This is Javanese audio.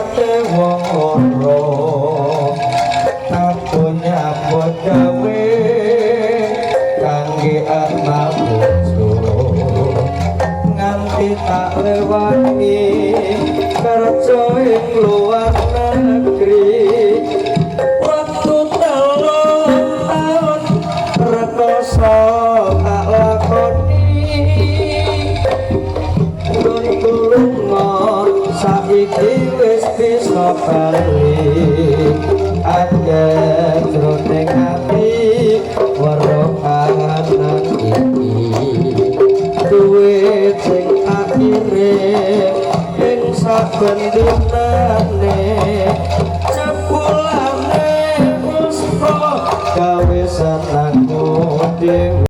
Hakikate wong ora aku nyambut gawe kangge anak bojo, nganti tak rewangi kerja ing luar negeri. Waktu 3 taun rekoso tak lakoni, nggonku lunga saiki wis bisa bali. Akeh jroning ati weruh kahanan iki, duit sing tak kirim ing saben dinane.